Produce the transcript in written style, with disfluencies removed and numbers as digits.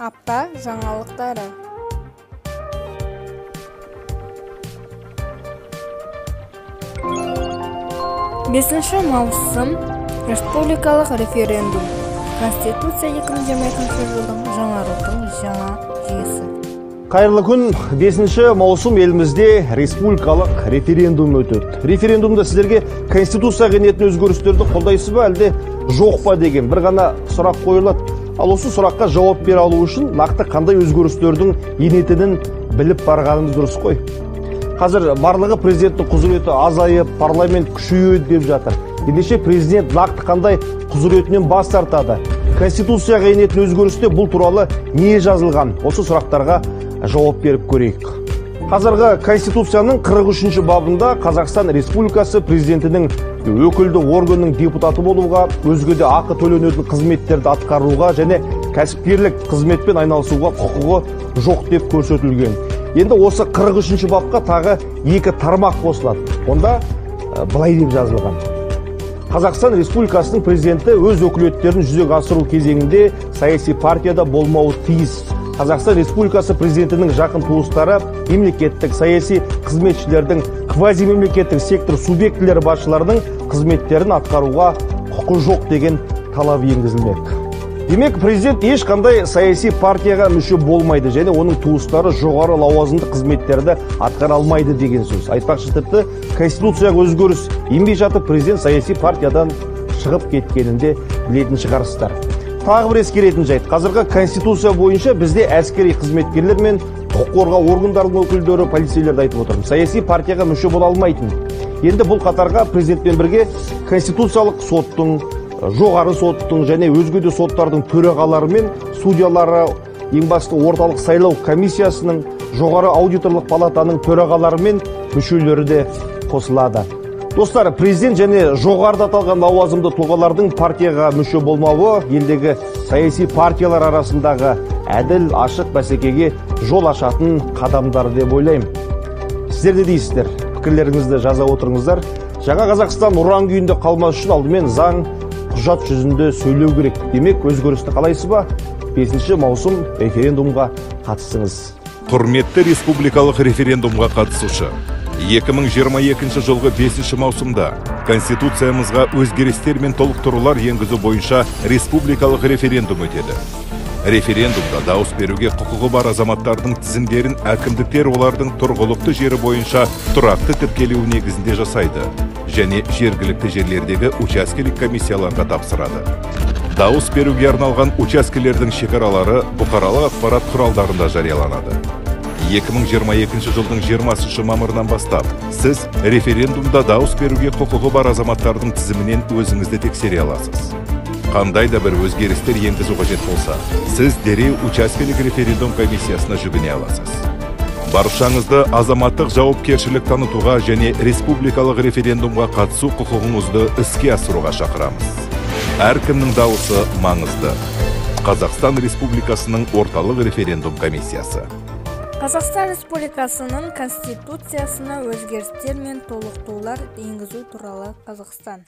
Апта жаңалықтары. 5 маусым республикалық референдум. Конституция 2022 жылдың жаңарудың жаңа жүйесі. Қайырлы күн, 5 маусым елімізде республикалық референдум өтеді. Референдумда сіздерге конституцияға енетін өзгерістерді қолдайсыз ба, әлде жоқ па деген бір ғана сұрақ қойылады. Ал осы сұраққа жауап бере алу үшін нақты қандай өзгерістердің енетінін біліп барғанымыз дұрыс қой. Қазір барлығы президенттің құзыреті азайып, парламент күшейеді деп жатыр. Ендеше президент нақты қандай құзыретінен бас тартады? Конституцияға енетін өзгерісте бұл туралы не жазылған? Осы сұрақтарға жауап беріп көрейік. Қазіргі Конституцияның 43-ші бабында Қазақстан Республикасы президентінің өкілді органның депутаты болуға, өзге де ақы төленетін қызметтерді атқаруға және кәсіпкерлік қызметпен айналысуға құқығы жоқ деп көрсетілген. Енді осы 43-ші бапқа тағы екі тармақ қосылады. Онда былай деп жазылған. Қазақстан Республикасының президенті өз өкілеттерін жүзеге асыру кезеңінде саяси партияда болмауы тиіс. Қазақстан Республикасы президентінің жақын туыстары мемлекеттік саяси қызметшілердің, квазимемлекеттік сектор субъектілері басшыларының қызметтерін атқаруға құқы жоқ деген талап енгізілмек. Демек, президент ешқандай саяси партияға мүше болмайды және оның туыстары жоғары лауазымды қызметтерді атқара алмайды деген сөз. Айтпақшы, тіпті конституцияға өзгеріс енбей жатып президент саяси партиядан шығып кеткенін де білетін шығарсыздар. Тағы бір ескеретін жайт, қазіргі конституция бойынша бізде әскери қызметкерлер мен құқық қорғау органдарының өкілдері, полицейлерді айтып отырмын, саяси партияға мүше бола алмайтын. Енді бұл қатарға президентпен бірге конституциялық соттың, жоғары соттың және өзге де соттардың төрағалары мен судьялары, ең басты орталық сайлау комиссиясының, жоғары аудиторлық палатаның төрағалары мен мүшелері де қосылады. Достар, президент және жоғарыда аталған лауазымды тұлғалардың партияға мүше болмауы елдегі саяси партиялар арасындағы әділ, ашық бәсекеге жол ашатын қадамдар деп ойлаймын. Сіздер де дейсіздер, пікірлеріңізді жаза отырыңыздар. Жаңа Қазақстан ұран күйінде қалмас үшін алдымен заң құжат жүзінде сөйлеу керек. Демек, өзгерісті қалайсыз ба? 5 маусым референдумға қатысыңыз. Құрметті республикалық референдумға қатысушы, 2022 жылғы 5 маусымда Конституциямызға өзгерістер мен толықтырулар енгізу бойынша республикалық референдум өтеді. Референдумда дауыс беруге құқығы бар азаматтардың тізімдерін әкімдіктер олардың тұрғылықты жері бойынша тұрақты тіркелуі негізінде жасайды және жергілікті жерлердегі учаскелік комиссияларға тапсырады. Дауыс беруге арналған учаскелердің шекаралары бұқаралық ақпарат құралдарында жарияланады. 2022 жылдың 20 мамырынан бастап, сіз референдумда дауыс беруге құқығы бар азаматтардың тізімінен өзіңізді тексере аласыз. Қандай да бір өзгерістер енгізу қажет болса, сіз дереу учаскелік референдум комиссиясына жүгіне аласыз. Баршаңызды азаматтық жауапкершілік танытуға және республикалық референдумға қатысу құқығыңызды іске асыруға шақырамыз. Әркімнің дауысы маңызды. Қазақстан Республикасының орталық референдум комиссиясы. Қазақстан Республикасының Конституциясына өзгерістер мен толықтырулар енгізу туралы Қазақстан